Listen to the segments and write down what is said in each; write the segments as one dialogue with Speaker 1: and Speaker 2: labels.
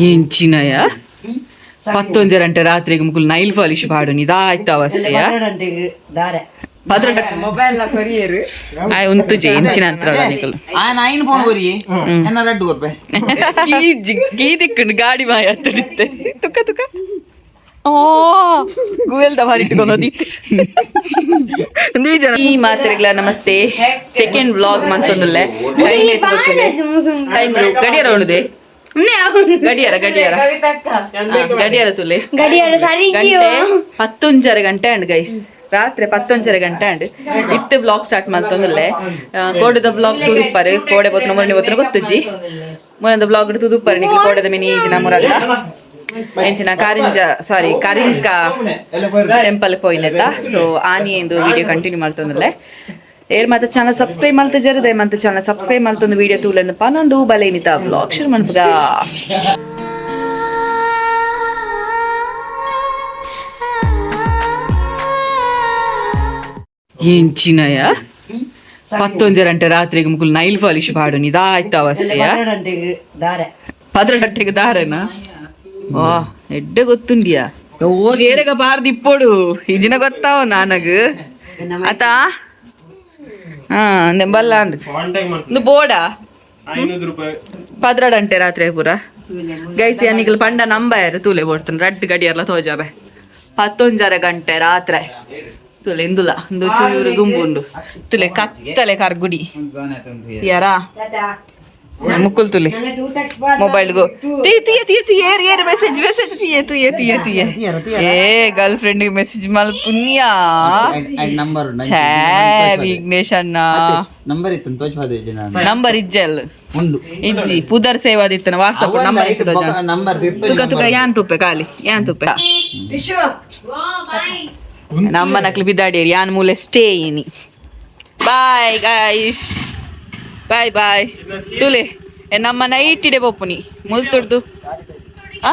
Speaker 1: ಎಂಚಿನಯ ಪತ್ತೊಂಜರಂಟೆ ರಾತ್ರಿಗೆ ಮುಕುಲು nail polish ಪಾಡುನಿ ಇದಾಯ್ತು ಅವಸ್ಥೆಯ
Speaker 2: ದಾರೆ
Speaker 3: ಮೊಬೈಲ್ ನ ಕೊರಿಯರು.
Speaker 1: ಆಯ್ ಉಂತುಜೆ ಎಂಚಿನ ಅಂತ್ರ ನಿಕುಲು.
Speaker 4: ಆ ನಾಯಿನ ಫೋನ್ ಕೊರಿ, ಎನ್ನ ರಡ್ಡು ಕೊರ್ಪೆ.
Speaker 1: ಕೀ ದಿಕ್ಕುಂಡು ಗಾಡಿ ಮಾಯ ಹತ್ತಿಡಿತ್ತೆ. ತುಕ್ಕ ತುಕ್ಕ ಓ ಗುವೆಲ್ದ ಬಾರಿ ಇಟ್ಕೊಳೋದಿತ್ತೆ. ಜನ ಈ ಮಾತ್ರೆಗಳ ನಮಸ್ತೆ. ಸೆಕೆಂಡ್ ವ್ಲಾಗ್ ಮಂತೊಂದುಲ್ಲೆ. ಟೈಮ್ ಗಡಿಯಾರ ಉಂಡುದೆ. ಗಡಿಯಾರ ಗಡಿಯಾರ.
Speaker 3: ಕವಿತಕ್ಕ.
Speaker 1: ಹಾ, ಗಡಿಯಾರ ತುಲೆ.
Speaker 5: ಗಡಿಯಾರ ಸರಿ.
Speaker 1: ಗಂಟೆ ಪತ್ತೊಂಜರೆ ಗಂಟೆ ಅಂಡ್ ಗೈಸ್, ರಾತ್ರಿ ಪತ್ತೊಂಜರೆ ಗಂಟೆ ಅಂಡ್ ಇತ್ತೆ ವ್ಲಾಗ್ ಸ್ಟಾರ್ಟ್ ಮಲ್ತೊಂದುಲ್ಲೆ. ಕೋಡೆದ ವ್ಲಾಗ್ ತುದುಪ್ಪರೆ. ಕೋಡೆ ಪೊತ್ತನ ಮೊನ್ನೆ ಪೊತ್ತನ ಗೊತ್ತುಜ್ಜಿ. ಮೊನ್ನೆದ ವ್ಲಾಗ್ ತುದುಪ್ಪರೆ ನಿಕ್ಲು. ಕೋಡೆದ ಮಿನಿ ಇಂಚಿನ ಮುರಲ್ಲ ಎಂಚಿನ ಕಾರಿಂಜ, ಸಾರಿ, ಕಾರಿಂಕ ಟೆಂಪಲ್ ಪೋಯಿನೆತ್ತ. ಸೊ ಆನಿ ಎಂದು ವಿಡಿಯೋ ಕಂಟಿನ್ಯೂ ಮಲ್ತೊಂದುಲ್ಲೆ. ಏರ್ ಮಾತ ಚಾನಲ್ ಸಬ್ಸ್ಕ್ರೈಬ್ ಮಲ್ತ ಜರದೆ ಮಂತ ಚಾನಲ್ ಸಬ್ಸ್ಕ್ರೈಬ್ ಮಲ್ತೊಂದು ವಿಡಿಯೋ ತೂಲನ್ನು ಪನೊಂದು ಬಲೈನಿತ ವ್ಲಾಗ್ ಶುರು ಮನ್ಪುಗ. ಎಂಚಿನಯ ಪತ್ತೊಂಜರಂಟೆ ರಾತ್ರಿಗೆ ಮುಕುಲು ನೈಲ್ ಪಾಲಿಶ್ ಪಾಡುನಿ ಇದಾಯ್ತು ಅವಸ್ಥೆಯ.
Speaker 2: ದಾರೆ.
Speaker 1: ಪದ್ರಗಟ್ಟೆಗೆ ದಾರೆನಾ? ವಾ, ಎಡ್ಡೆ ಗೊತ್ತುಂಡಿಯಾ. ಬೇರೆಗ ಬಾರ್ದು ಇಪ್ಪೋಡು ಇಜಿನ ಗೊತ್ತಾವ ನಾನಗ್ ಆತ. ಹಾ, ನೆಂಬಲ್ಲ ಅಂದ್ ಒಂದು ಬೋಡ.
Speaker 6: 500 ರೂಪಾಯಿ.
Speaker 1: ಪದ್ರಡಂಟೆ ರಾತ್ರಿ ಪೂರ ಗೈಸ್ ಯಾನಿಗಲ್ ಪಂಡ ನಂಬಾಯರು. ತೂಲೆ ಬೋಡ್ತಾನೆ ರಡ್ಡ್ ಗಡಿಯರ್ಲ ತೋಜಾಬೆ. ಪತ್ತೊಂಜರೆ ಗಂಟೆ ರಾತ್ರಿ ತುಲೆ. ಇಂದುಲ ಇಂದು ಚೂರು ದುಂಬುಂಡು ತುಲೆ. ಕತ್ತಲೆ ಕರ್ಗುಡಿ ಯಾರಾ ಮುಕ್ಕುಲ್ ತುಲೆ. ಮೊಬೈಲ್ ಗೋ ತೀ ತುಯೆ ತುಯೆ ತುಯೆ ಏರ್ ಏರ್ ಮೆಸೇಜ್ ಮೆಸೇಜ್ ತುಯೆ ತುಯೆ ತುಯೆ ತುಯೆ. ಏ ಗರ್ಲ್ ಫ್ರೆಂಡ್ ಮೆಸೇಜ್ ಮಲ್ ಪುಣ್ಯ.
Speaker 4: ನಂಬರ್.
Speaker 1: ಛೇ, ವಿಘ್ನೇಶ್ ಅಣ್ಣ.
Speaker 4: ನಂಬರ್ ಇತ್ತು ತೋಚ್.
Speaker 1: ನಂಬರ್ ಇಜ್ಜಲ್.
Speaker 4: ಉಂಡು.
Speaker 1: ಇಜ್ಜಿ, ಪುದರ್ ಸೇವ್ ಆದಿತ್ತನ ವಾಟ್ಸಪ್ ನಂಬರ್ ಇತ್ತು.
Speaker 4: ನಂಬರ್.
Speaker 1: ತುಕ ತುಕ ಯಾನ್ ತುಪ್ಪೆ ಖಾಲಿ ಯಾನ್ ತುಪ್ಪೆ. ನಮ್ಮ ನಕ್ಲು ಬಿದ್ದಾಡಿಯರಿ. ಯಾನ್ ಮೂಲೆ ಸ್ಟೇ ಇನಿ. Bye guys, bye bye. ತುಲೆ ಏ ನಮ್ಮ ನೈಟ್ ಇಡೆ ಪೋಪುನಿ ಮುಲ್ತುಡ್ದು. ಆ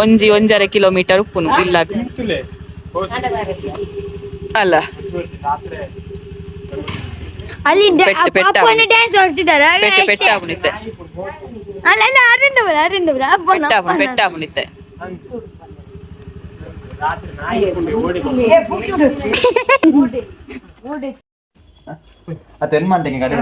Speaker 1: ಒಂಜಿ ಒಂಜರೆ ಕಿಲೋಮೀಟರ್ ಉಪ್ಪುನು ಇಲ್ಲಾಗ. ಅಲ್ಲ.
Speaker 5: ಅಲ್ಲಿ
Speaker 1: ಪೆಟ್ಟು, ಪೆಟ್ಟು.
Speaker 5: ಅಪ್ಪನ ಡ್ಯಾನ್ಸ್ ಆಡ್ತಿದ್ದಾರೆ.
Speaker 1: ಪೆಟ್ಟು ಪೆಟ್ಟ ಆಪುನಿತ್ತೆ.
Speaker 5: ಅಲ್ಲ ಅಲ್ಲ, ಅರಿಂದ ಬರ, ಅರಿಂದ ಬರ, ಅಪ್ಪನ.
Speaker 1: ಪೆಟ್ಟ ಆಪುನಿ, ಪೆಟ್ಟ ಆಪುನಿತ್ತೆ.
Speaker 4: ಅತ್ತೆ ಮಂಟೆಗೆ ಗಡಿ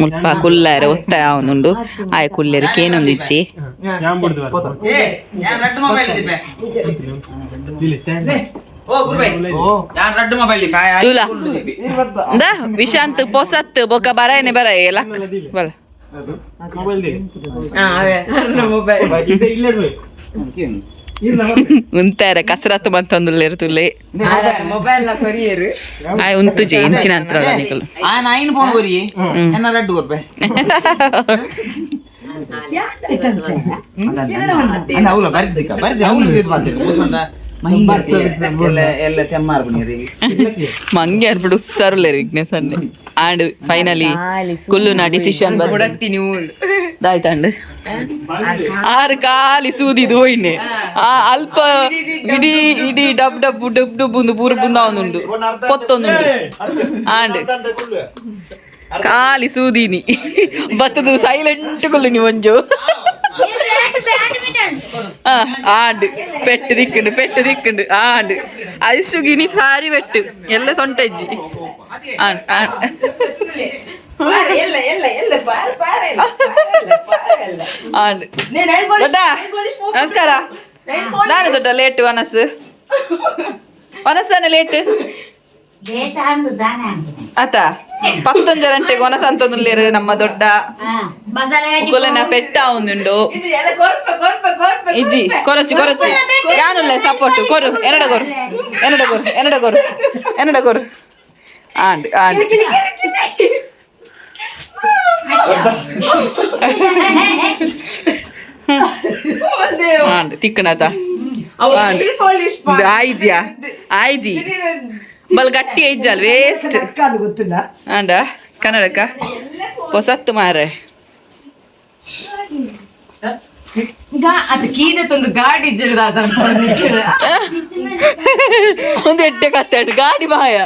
Speaker 1: ಮುಲ್ಪ ಕುಲ್ಲಾರೆ ಒತ್ತಾಯ ಅವನುಂಡು. ಆಯ್ ಕುಲ್ಲೇರು ಕೇನೊಂದು ಇಚ್ಚಿ.
Speaker 4: ಏ ಯಾನ್ ರಡ್ಡು ಮೊಬೈಲ್ ದಿಪ್ಪೆ. ಓ ಗುರುಬೈ, ಯಾನ್ ರಡ್ಡು ಮೊಬೈಲ್ ದಿಪ್ಪೆ.
Speaker 1: ತೂಲ ಇಂದ ವಿಶಾಂತ್ ಪೊಸತ್ ಬೊಕ ಬರಾಯನೆ ಬರಾಯ ಲಕ್ ಬಲ.
Speaker 3: ಮೊಬೈಲ್.
Speaker 1: ಉಂತಾರೆ ಕಸರತ್ತು ಬಂತಂದುಲ್ಲೇರು ತುಲೆ.
Speaker 3: ಮೊಬೈಲ್ ನ ಕೊರಿಯರು.
Speaker 1: ಆಯ್ ಉಂತುಜೆ ಇಂಚಿನ ಅಂತ್ರ ನಿಕುಲು.
Speaker 4: ಆ ನಾಯಿನ ಫೋನ್ ಕೊರಿ, ಎನ್ನ ರಡ್ಡು ಕೊರ್ಪೆ. ಅವಲ ಬರ್ದಿಕ್ಕ ಬರ್ದಿ ಅವಲು ಎಲ್ಲ ಎಲ್ಲ ತೆಮ್ಮಾರ್ ಬನ್ನಿರಿ.
Speaker 1: ಮಂಗೆ ಅನ್ಬಿಡು ಉಸ್ಸಾರುಲ್ಲೇರು ವಿಘ್ನೇಶ್ ಅಣ್ಣೆ. ಆಂಡ್ ಫೈನಲಿ ಕುಲ್ಲುನ ಡಿಸಿಷನ್ ಬಂದು
Speaker 3: ಕೊಡತ್ತೀನಿ ಮೂಲು.
Speaker 1: ದಾಯ್ತಾಂಡ್ ಆರು ಖಾಲಿ ಸೂದಿದು ಹೋಯ್ನೆ. ಆ ಅಲ್ಪ ಇಡೀ ಇಡೀ ಡಬ್ ಡಬ್ ಡಬ್ ಡಬ್ ಒಂದು ಪೂರ ಬುಂದಾವೊಂದುಂಡು ಪೊತ್ತೊಂದುಂಡು. ಆಂಡ್ ಖಾಲಿ ಸೂದಿನಿ ಬತ್ತದು ಸೈಲೆಂಟ್ ಕುಲ್ಲುನಿ ಒಂಜು. ಆ, ಆಂಡ್ ಪೆಟ್ಟು ದಿಕ್ಕುಂಡು, ಪೆಟ್ಟು ದಿಕ್ಕುಂಡು. ಆಂಡ್ ಐಸುಗಿನಿ ಸಾರಿ ಪೆಟ್ಟು ಎಲ್ಲ ಸೊಂಟಜ್ಜಿ. ಆಂಡ್ ಆಂಡ್
Speaker 3: ಎಲ್ಲ ಎಲ್ಲ ಎಲ್ಲ ಪಾರ ಪಾರ.
Speaker 1: ಆಂಡ್ ದೊಡ್ಡ ನಮಸ್ಕಾರ. ನಾನು ದೊಡ್ಡ ಲೇಟ್ ವನಸ್ ವನಸ್ ತಾನೆ ಲೇಟ್ ಆತ. ಪತ್ತೊಂಜರ ಗಂಟೆಗೆ ವನಸ್ ಅಂತೊಂದುಲ್ಲೇರು ನಮ್ಮ ದೊಡ್ಡ ಕುಲನ ಪೆಟ್ಟ ಅವನುಂಡು.
Speaker 3: ಇದು ಎಲ್ಲ ಕೊರ್ಪ ಕೊರ್ಪ ಕೊರ್ಪ.
Speaker 1: ಇಜ್ಜಿ, ಕೊರಚು ಕೊರಚು ಯಾನುಲ್ಲ ಸಪೋರ್ಟ್ ಕೊರು. ಎನ್ನಡ ಕೊರು, ಎನ್ನಡ ಕೊರು, ಎನ್ನಡ ಕೊರು, ಎನ್ನಡ ಕೊರು. ಆಂಡ್ ಆಂಡ್ ಆಂಡ್ ತಿಕ್ಕಣತ. ಆಂಡ್ ಆಯ್ಜಿಯಾ ಆಯ್ಜಿ ಬಲ್ ಗಟ್ಟಿ ಐಜಲ್ ವೇಸ್ಟ್.
Speaker 2: ಅದು ಗೊತ್ತಿಲ್ಲ.
Speaker 1: ಆಂಡ ಕನ್ನಡಕ್ಕ ಹೊಸತ್ತು ಮಾರೆ.
Speaker 3: ಅದು ಕೀದೆ ತಂದು ಗಾಡಿ ಇಜ್ಜರು.
Speaker 1: ಒಂದು ಎಡ್ಡೆ ಕತ್ತೆ ಗಾಡಿ ಮಾಯ.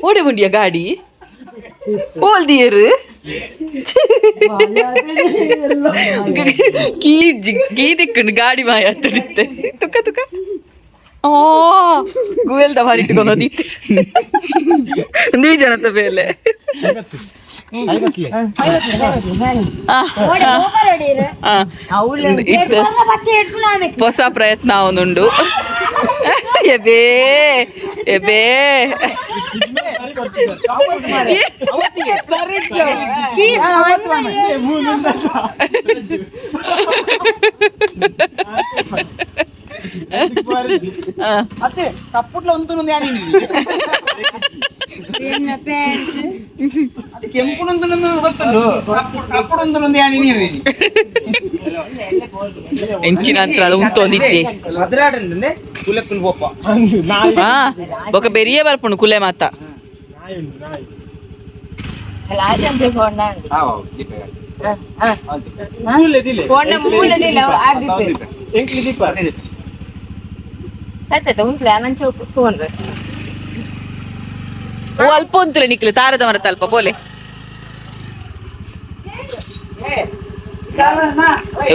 Speaker 1: ಓಡೆ ಬಂಡಿಯ ಗಾಡಿ ಓಲ್ದಿಯರು ಕೀ ಕೀ ದಿಕ್ಕುಂಡು ಗಾಡಿ ಮಾಯ ತುಡಿತ್ತೆ ತುಕ್ಕ ತುಕ್ಕ ಓ ಗುವೆಲ್ದ ಭಾರಿ ಇಟ್ಕೊಳೋದಿತ್ತು ನೀ ಜನತ ಮೇಲೆ. ಹೊಸ ಪ್ರಯತ್ನ ಅವನುಂಡು. ಎಬೇ ಎಬೇ
Speaker 4: ಅತ್ತೆ ಕಪ್ಪುಟ್ಲ ಒಂತುಂದು ಯಾನಿ ಅದು ಕೆಂಪುನೊಂದು ಗೊತ್ತುಂಡು ಕಪ್ಪುಡು ಒಂತುಂದು ಯಾನಿ ನೀನು.
Speaker 1: ಎಂಚಿನ ಅಂತ ಉಂತೊಂದಿಚ್ಚೆ
Speaker 4: ಅದ್ರಾಡ್ರಿಂದಂದೆ ಕುಲೆ ಕುಲ್ ಬೋಪ.
Speaker 1: ಹಾ ಬೊಕ ಬೆರಿಯೇ ಬರ್ಪುಂಡು ಕುಲೆ ಮಾತ. ಓ ಅಲ್ಪ ಉಂತುಲೆ ನಿಕ್ಲೆ ತಾರದ ಮರತ ಅಲ್ಪ ಪೋಲೆ.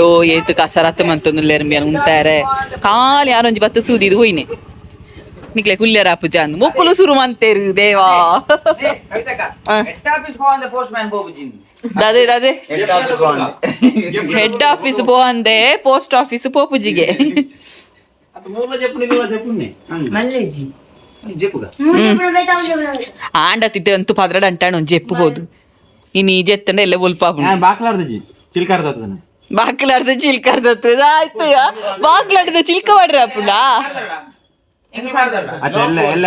Speaker 1: ಓ ಏತು ಕಸರತ್ತು ಮಂತೊಂದು ಲೇರ್ಮಿಯನ್ ಉಂತಾರೆ ಖಾಲಿ ಯಾರೊಂಜಿ ಬತ್ತ ಸೂದಿದು ಹೋಯ್ನೆ ನಿಕ್ಲೆ ಕುಲ್ಯರ ಪೂಜಾ ಮೊಕ್ಕುಲು ಸುರು ಮಂತೇರು ದೇವಾ.
Speaker 4: ಹೆಡ್ ಆಫೀಸ್ ಹೋಗಂದೆ ಪೋಸ್ಟ್ ಮ್ಯಾನ್ ಬೋಬುಜಿನ್.
Speaker 1: ದಾದೆ ದಾದೆ
Speaker 4: ಹೆಡ್ ಆಫೀಸ್ ಹೋಗಂದೆ
Speaker 1: ಹೆಡ್ ಆಫೀಸ್ ಪೋಂದೆ ಪೋಸ್ಟ್ ಆಫೀಸ್ ಪೋಪುಜಿಗೆ.
Speaker 4: ಅದು ಮೂಲ ಜೆಪ್ಪು ನಿಲ್ಲ ಜೆಪ್ಪುನ್ನೆ
Speaker 2: ಮಲ್ಲೆಜ್ಜಿ
Speaker 4: ಜೆಪ್ಪುಗ
Speaker 1: ಆಂಡ ತಿದ್ದೆ ಅಂತೂ ಪದ್ರಡ ಅಂಟಾಣ ಒಂಜಿ ಎಪ್ಪುಬೋದು ಇನಿ ಜೆತ್ತಂಡ ಎಲ್ಲ ಬೊಲ್ಪಾಪು.
Speaker 4: ಬಾಕ್ಲಾರ್ದಜಿ ಚಿಲ್ಕಾರ್ದ
Speaker 1: ಬಾಕ್ಲಾಡ್ದ ಚಿಲ್ಕಾರ್ದ ಆಯ್ತು ಬಾಕ್ಲಾಡ್ದ ಚಿಲ್ಕ ಮಾಡ್ರ ಅಪ್ಪುಂಡ.
Speaker 4: ಎಲ್ಲ ಎಲ್ಲ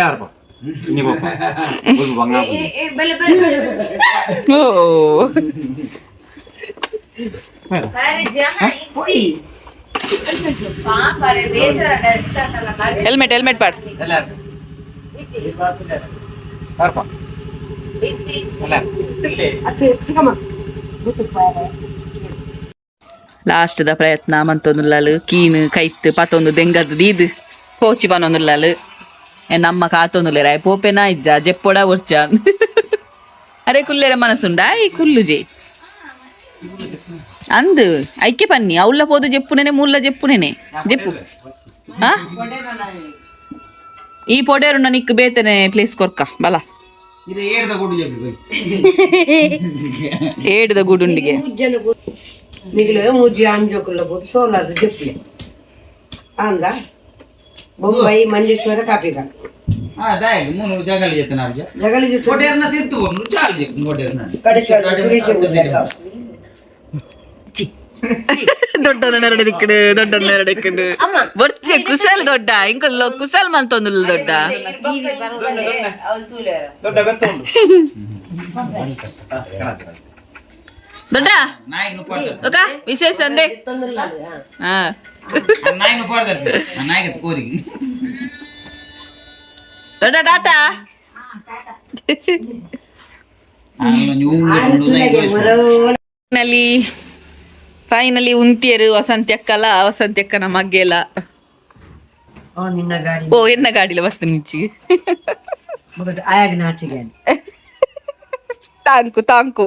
Speaker 1: ಓ ಹೆಲ್ಮೆಟ್ ಹೆಲ್ಮೆಟ್ ಪಾಡ್. ಲಾಸ್ಟ್ the ಪ್ರಯತ್ನ ಮಂತೊಂದುಲ್ಲಾಲು ಕೀನು ಕೈತ್ ಪತೊಂದು ದೆಂಗದ್ ದೀದ್ ಪೋಚಿ ಪನೊಂದುಲ್ಲಾಲು ನಮ್ಮ ಕಾತೊಂದುಲ್ಲೇರ ಪೋಪೆನಾ ಇಜ್ಜ ಜೆಪ್ಪೊಡ ಒರ್ಚ ಅರೆ ಕುಲ್ಲೇರ ಮನಸ್ಸುಂಡ ಈ ಕುಲ್ಲು ಜೆ ಅಂದು ಐಕೆ ಪನ್ನಿ ಅವಳ ಪೋದು ಜೆಪ್ಪುನೇನೆ ಮೂಲ ಜೆಪ್ಪುನೇನೆ ಜೆಪ್ಪು. ಹಾ ಈ ಪೊಡೇರು ನಿಕ್ ಬೇತನೆ ಪ್ಲೇಸ್ ಕೊರ್ಕ ಬಲ ಏಡ್ದ ಗುಡುಂಡಿಗೆ
Speaker 2: ನಿಗಲು ಮೂಜಿ ಅಂಜೋಕುಲ್ಲ ಬೋದು ಸೋಲಾರ್ ಜೆಪ್ಪುಲೆ ಅಂದ ಬೊಂಬೈ ಮಂಜೇಶ್ವರ ಕಾಪಿಗ ಜಗಲಿ
Speaker 1: ದೊಡ್ಡ ನೆರಡೆ ದಿಕ್ಕಡು ದೊಡ್ಡ ನೆರಡೆ ದಿಕ್ಕಡು ಬೊರ್ಚೆ ಕುಸಲ್ ದೊಡ್ಡ ಇಂಕಲ್ ಕುಸಲ್ ಮಂತೊಂದುಲ್ಲ ದೊಡ್ಡ ದೊಡ್ಡ ಒಕ್ಕ ವಿಶೇಷ ಅಂದೆ. ಹಾ ದೊಡ್ಡ ಟಾಟಾ. ಫೈನಲಿ ಫೈನಲಿ ಉಂತಿಯರು ವಸಂತಿ ಅಕ್ಕಲ ವಸಂತಿ ಅಕ್ಕನ ಮಗ್ಗೆಲ.
Speaker 2: ನಿನ್ನ ಗಾಡಿ
Speaker 1: ಓ ಎನ್ನ ಗಾಡಿಲ ಬಸ್ತು ನಿಚ್ಚಿ.
Speaker 2: ಆಯಾಗ ನಾಚಿಗೆ
Speaker 1: ತಾಂಕು ತಾಂಕು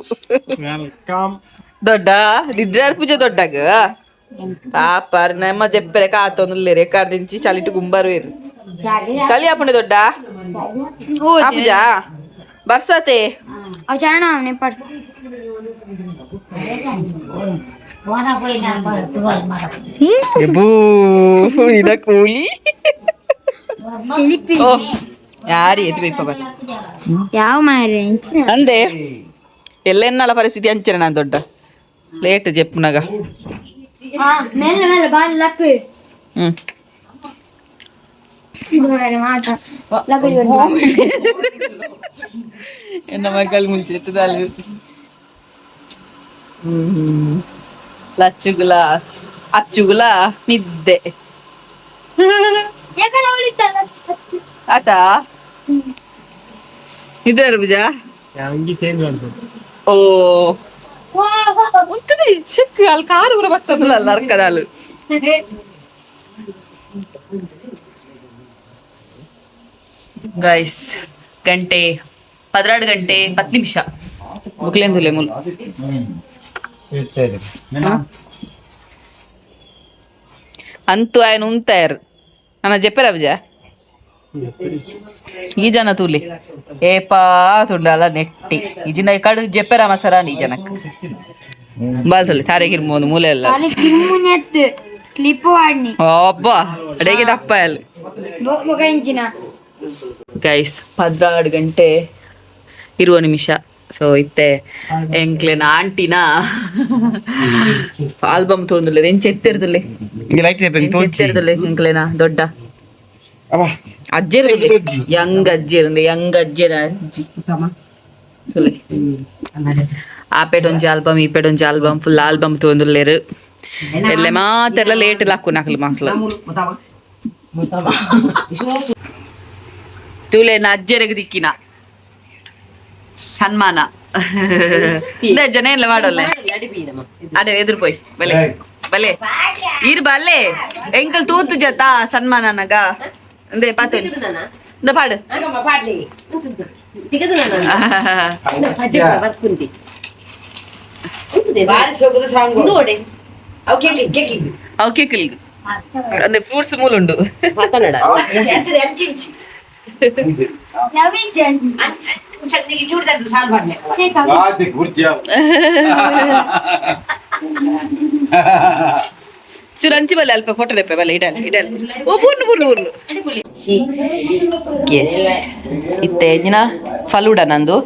Speaker 1: ದೊಡ್ಡ ನಿದ್ರಾರ್ ಪೂಜೆ ದೊಡ್ಡಗ ಪಾಪ ನಮ್ಮ ಜೆಪ್ಪರೆ ಕಾತೊಂದುಲ್ಲೇರೆ ಕಾರ್ದಿಂಚಿ ಚಲಿಟು ಗುಂಬಾರು ಏರು ಚಳಿ ಆಪುಂಡೆ ದೊಡ್ಡ ಆಪುಜಾ ಬರ್ಸಾತೆ.
Speaker 5: ಚರಣ ಪಡ್
Speaker 1: ಇದ ಕೂಲಿ ಓ ಯಾರಿ ಎದ್ದು ಬೇಪ ಬರ್
Speaker 5: ಯಾವ ಮಾರೆ
Speaker 1: ಅಂದೆ ಎಲ್ಲೆನ್ನಲ ಪರಿಸ್ಥಿತಿ ಅಂಚನೆ ನಾನು ದೊಡ್ಡ ಲೇಟ್ ಜೆಪ್ಪುನಾಗ.
Speaker 5: ಮೆಲ್ಲ ಮೆಲ್ಲ ಬಾಲ್ ಲಕ್.
Speaker 1: ಹ್ಮ್ ಎನ್ನ ಮಕ್ಕಳು ಮುಂಚೆ ಲಚ್ಚುಗುಲ ಅಚ್ಚುಗುಲ ನಿದ್ದೆ ಆತಾ ನಿದ್ದೆ ಪೂಜಾ. ಓ ಉಂಟದೆ ಶಕ್ ಅಲ್ಲಿ ಕಾರು ಕೂಡ ಬರ್ತದಲ್ಲ ಅಲ್ಲ ಅರ್ಕದಾಲು. ಗೈಸ್ ಗಂಟೆ 12 ಗಂಟೆ 10 ನಿಮಿಷ. ಬುಕ್ಲೇಂದುಲೆ ಮುಲ್. ಅಂತೂ ಆಯನ ಉಂತಾಯರ್ ನನ್ನ ಜೆಪ್ಪೆರ ಅಬ್ಜ ಈ ಜನ ತೂಲಿ ಏಪಾ ತುಂಡಲ್ಲ ನೆಟ್ಟಿ ಈ ಜಿನ ಕಡು ಜೆಪ್ಪೆರ ಮಸರ ಈ ಜನಕ್ ಬಾಲ್ ತುಲಿ ತಾರೆಗಿರ್ಬೋದು ಮೂಲೆ ಎಲ್ಲ.
Speaker 5: ಅರೆ ಕಿಮ್ಮುನೆತ್ತು ಕ್ಲಿಪ್ ವಾಡ್ನಿ.
Speaker 1: ಅಬ್ಬಾ ಅಡೆಗೆ ದಪ್ಪ ಅಲ್ಲಿ.
Speaker 5: ಬೊಕ ಇಂಚಿನ.
Speaker 1: ಗೈಸ್, 12 ಗಂಟೆ ಇರುವ ನಿಮಿಷ. ಸೊ ಇತ್ತೆ ಎಂಕ್ಲೆನ ಆಂಟಿನ ಆಲ್ಬಮ್ ತೊಂದುಲ್ಲೆ ಎಂಚ ಎತ್ತಿರ್ದುಲ್ಲೆ. ಎಂಚ ಎತ್ತಿರ್ದುಲ್ಲೆ ಎಂಕ್ಲೆನ ದೊಡ್ಡ ಅಜ್ಜಿ, ಯಂಗ್ ಅಜ್ಜಿ ಇರಂದು ಯಂಗ್ ಅಜ್ಜಿನ ಅಜ್ಜಿ ತುಲೆ. ಆ ಪೇಟ ಒಂಜಿ ಆಲ್ಬಮ್, ಈ ಪೇಟ ಒಂಜಿ ಆಲ್ಬಮ್, ಫುಲ್ ಆಲ್ಬಮ್ ತೊಂದುಲ್ಲೇರು. ಎಲ್ಲ ಮಾತೆಲ್ಲ ಲೇಟ್ ಲಾಕು ನಕಲು ಮಕ್ಳು ತುಲೆ. ಅಜ್ಜರಿಗೆ ದಿಕ್ಕಿನ ಸನ್ಮಾನ ಇಂದ ಜನ ಎಲ್ಲ ಮಾಡೋಲ್ಲ. ಅದೇ ಎದುರು ಪೋಯ್ ಬಲೆ ಬಲೆ ಇರ್ ಬಲ್ಲೆ ಎಂಕಲ್ ತೂತು ಜತಾ ಸನ್ಮಾನನಗ ಅಂದೆ ಪಾತೆ ಇಂದ ಪಾಡು. ಅವು ಕೇಕಲ್ ಅಂದೆ ಫ್ರೂಟ್ಸ್ ಮೂಲುಂಡು.
Speaker 5: ಲವಿ ಜಂಜಿ.
Speaker 1: ಚೂರು ಅಂಚಿ ಬಲ್ಲೆ ಅಲ್ಪ ಫೋಟೋ ದೆಪ್ಪೆ ಬಲ್ಲೆ ಇಡಲ್ ಇಡಲ್. ಓ ಬೂರ್ನು ಬೂರ್ನು ಬೂರ್ನು. ಎಸ್, ಇತ್ತೆ ಜಿನ ಫಲೂಡ ನಂದು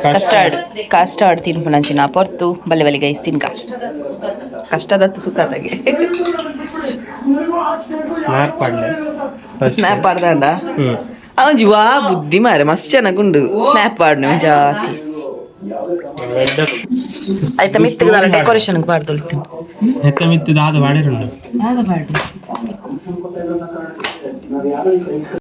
Speaker 1: ಕಸ್ಟರ್ಡ್ ಕಸ್ಟರ್ಡ್ ತಿನ್ಪುನಂಚಿನ ಪೊರ್ತು. ಬಲ್ಲೆ ಬಲ್ಲೆ ಗೈಸ್, ತಿನ್ಕ ಕಷ್ಟದತ್ತು ಸುಖದಾಗೆ.
Speaker 6: ಸ್ನ್ಯಾಪ್ ಪಾಡ್ಲೆ.
Speaker 1: ಸ್ನ್ಯಾಪ್ ಆಡ್ದಾಂಡ ಅವನ್ ವಾ ಬುದ್ಧಿ ಮಾರೆ, ಮಸ್ತ್ ಚೆನ್ನಾಗುಂಡು. ಸ್ನ್ಯಾಪ್ ಆಡ್ನೆ ಒಂಜಾತಿ ಆಯ್ತಾ ಮಿತ್ತಿಗೆ ಡೆಕೋರೇಷನ್ ಪಾಡ್ದೊಳಿತೀನಿ.
Speaker 6: ಎತ್ತ ಮಿತ್ತು ದಾದ ವಾಡಿರುಂಡು.